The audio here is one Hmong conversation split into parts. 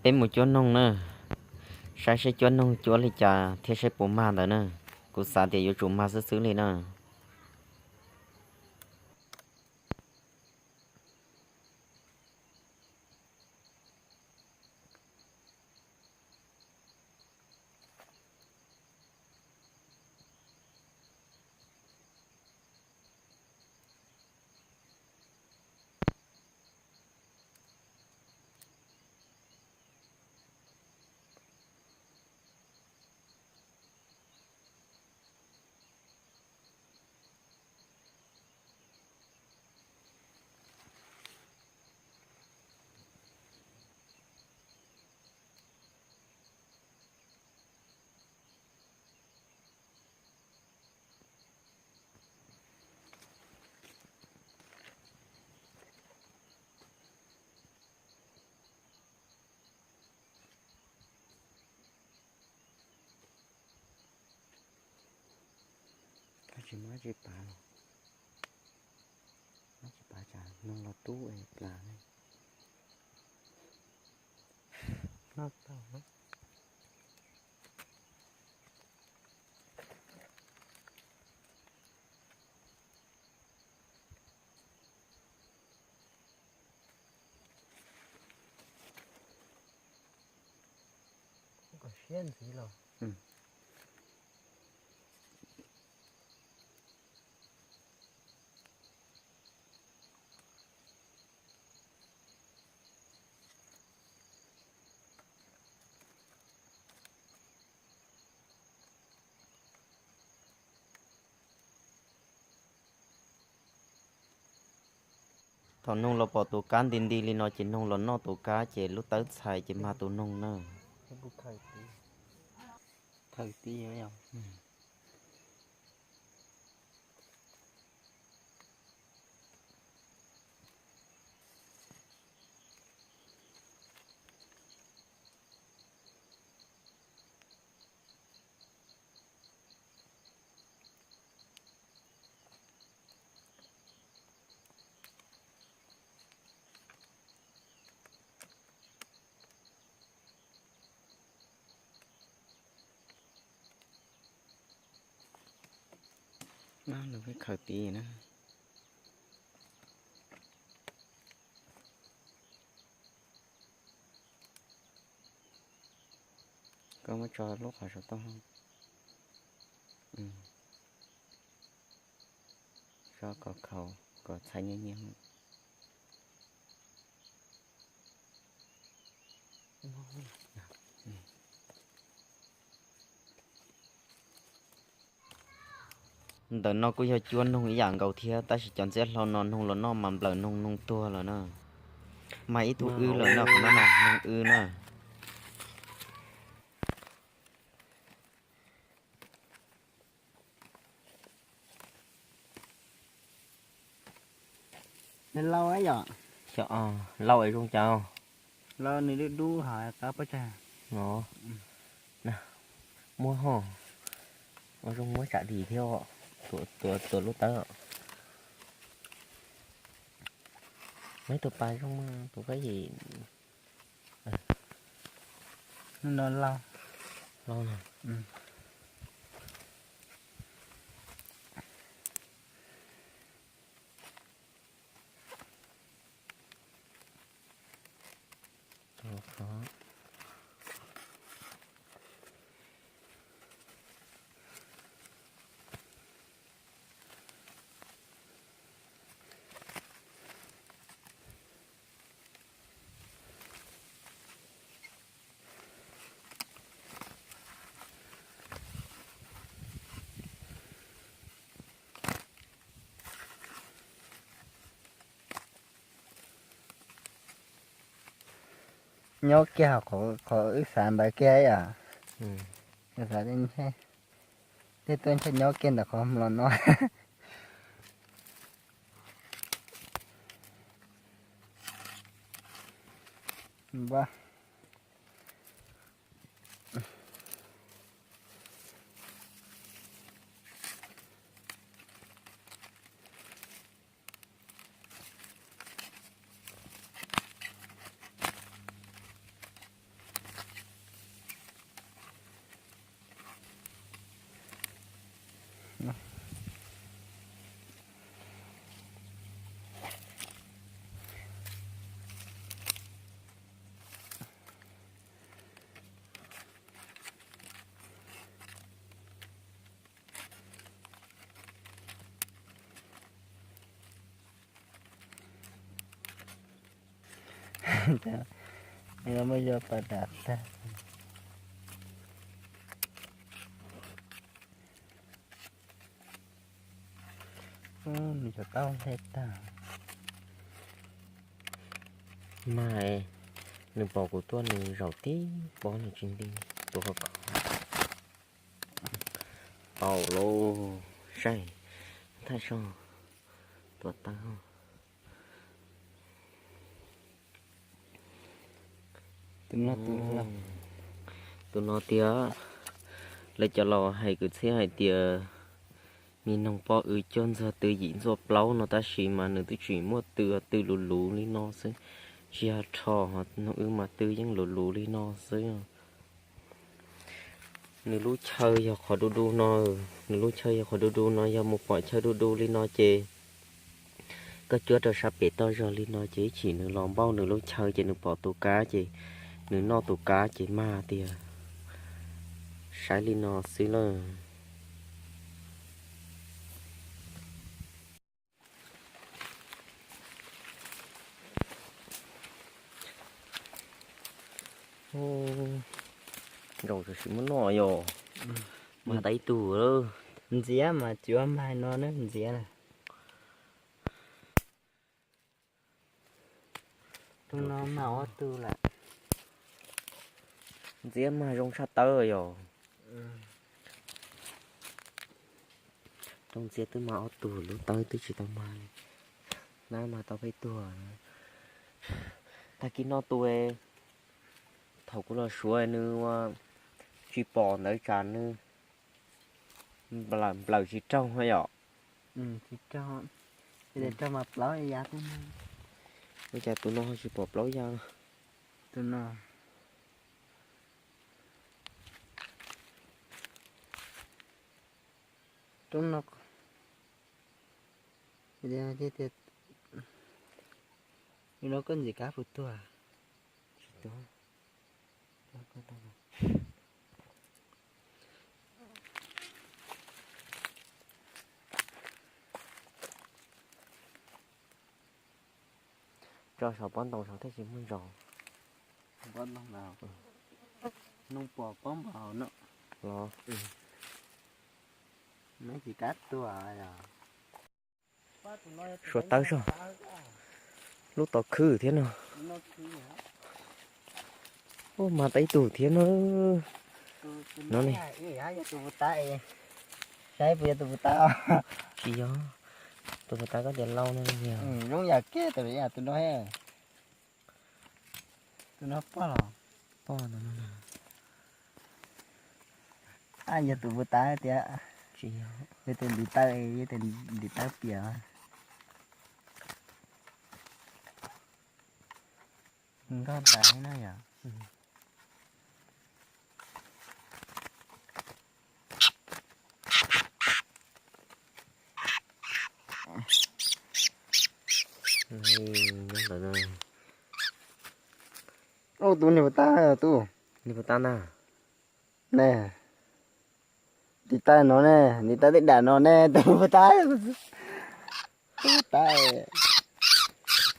Peb mus cuab noog na, saib seb cuab noog cuab li cas thiab seb puas mag ntawd na. Kuv xav tias yuav tsum mag xwb xwb li na. Tsis muab tsis pav los, muab tsis pav tsam noog los tub es plas ne. Kom siab ntxiv los. Thaum noog los pom tus kab nti nti li no ces noog los noj tus kab ces lub tawb txhais ces mag tus noog na. Thawj tib. Lawv peb khaws tid na. Koj muab tso lub qhov saum toj. Tso kom khaus, kom txhais nyias nyias. Ntawm no kuj yog cuab noog ib yam nkaus thiab, tab sis cov ntxiab hlau no noog los noj mas nplawm noog, noog tuag lawm na. Mas ib tug wb lawm no, qhov no mas noog wb na. Nws lau yom? Xyov, lau es zoo cas. Lau nws dub dub hos qab pob tsag. Muab ho, ua zoo muab tsam dim thiab, tuav lub tawb. Muab tus pas zoo, tus pas yim. No lau. Lau no. Nyob kiag qhov wb xav ntawd kiag yom. Tej tuaj ntshe nyob kiag ntawm qhov los no. Nws muab yog pas dam tag. Nws cov taub hle tag. Mas nws pom kuv tuaj nws zaum tib pob nws tsis nti tus qhov kho. Tau lauj, saib thaj zog tuam taub. Tus no tiag, lawv cov laus hais kwv txhiaj hais tias me noog poj wb cuab ntxuag tw yim ntxuaj plaub no tab sis mas nws twb tsis muaj tw, tw luv luv li no xwb, tsis yog rho, noog wb mas tw yeej luv luv li no xwb. Nws lub chaw yog qhov du du no, nws lub chaw yog qhov du du no, yog mus pom chaw du du li no ces koj cuab rau sab pem toj zog li no ces ib chim nws los npauj nws lub chaw ces nws pom tus kab ces nws noj tus kab ces mag tiag. Saib li no xwb lawm. Zoo tam sim muab noj yom. Mag tau ib tug lawm. Ntxiab mas tsis ua mag no na, ntxiab na. Tus no mag ob tug lawm. Ntxiab mag zoo tshaj tawb yom. Rooj ntxiab twb mag ob tug, lub tawb twb tsis tau mag li. Nab mag tau peb tug. Tag kis no tus thaum kuv los suav nws tsis pom ntawd tsam nws nplawm tsis raug yom. Tsis raug, raug mas plaub ya. Ua cas tus no tsis pom plaub ya? Tus no, roob no, no koj ntxim kab puas tuag? Tsis tuag. Tso saum pob ntoo saud thiaj tsis muaj ntsos. Pob ntoo no, noog pom pob npa hauv no los. Nws tsis kab tuag yom. Suav tawb zog, lub tau khwb thiab no. Ub, mag tau ib tug thiab no. No ne. Saib puas yog tus puas tab. Tsis yog, tus puas tab koj tias lauj no. Zoo yam kiag tus, tus no. Tus no poj los? Poj no. Yog tus puas tab tiag. Tsis yog. Yog tus ntiv taw, yog tus ntiv taw piam. Nkauj tas thiab na yom. Tus niag puas tab, tus niag puas tab na. Ne, ntiv taw no ne, ntiv taw tej dam no ne, tus puas tab.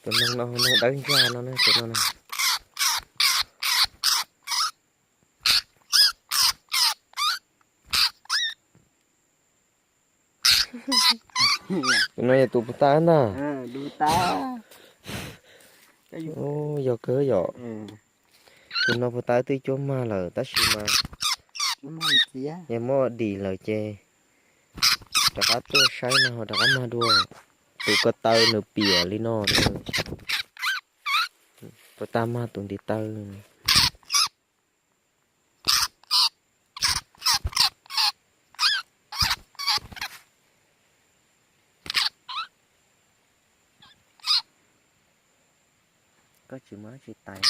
Tus noog no noog dawb ntsag no ne, tus no ne. Tus no yog tus puas tab ntag. Yog kawg yom. Tus no puas tab twb cuab mag lawm tab sis mas yog muab dim lawm ces rov qab tuaj saib no ho rov qab mag dua. Tus ko taw nws piam li no. Puas tab mag tus ntiv taw. Koj tsis muab dab tsi tais.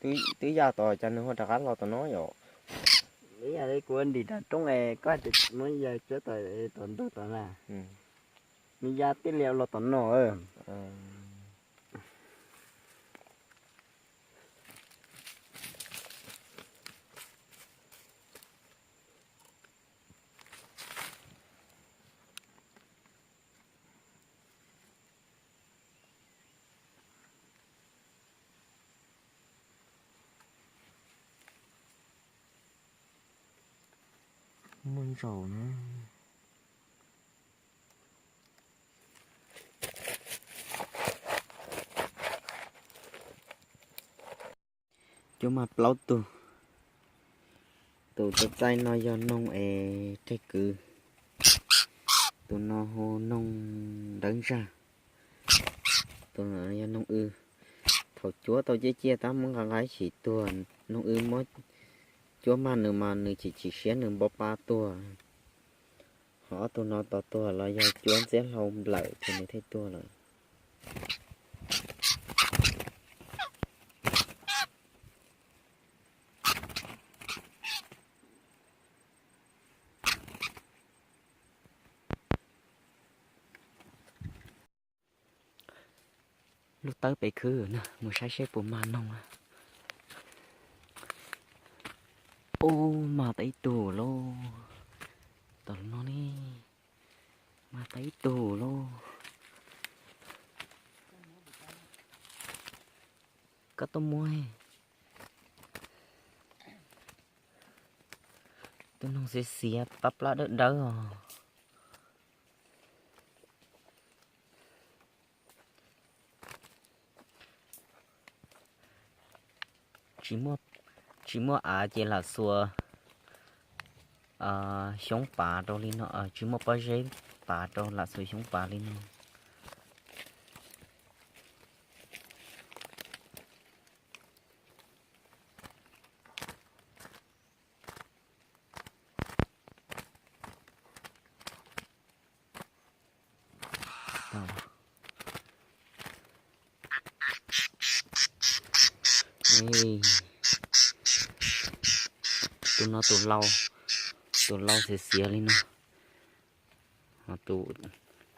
Twb ya tom cas nws ho rov qab los tom no yom. Ib yam li kuv nrim nram roob es koj muab ya cuab tom ntug tom na. Nws ya tij liam los tom no. Muaj ntsaum na. Cuab maj plaub tug. Tus txaij txaij no yog noog es reg kwv. Tus no hu noog dawb ntsag. Tus no yog noog w. Thaum cuab tau ciaj ciaj tab muab nqa nqa ib chim tuag. Noog w muab cuab maj nws mas nws chim chim siab nws npo pa tuag. Ho ob tug no tos tuag los yog cuab ntxiab hlau nplawm ces nws thiaj tuag lawm. Lub tawb pem khwb na, mus saib seb puas mag noog. Ub, mag tau ib tug lauj. Tom no ne, mag tau ib tug lauj. Koj tuaj muab. Tus noog xiav xiav pab plab dawb dawb os. Tsis muaj av ces lam xuas xyoob pav rau li no, tsis muaj pob zeb pav rau lam xuas xyoob pav li no. Tus no tus lau, tus lau xiav xiav li no.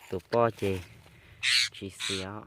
Tus poj ces tsis xiav.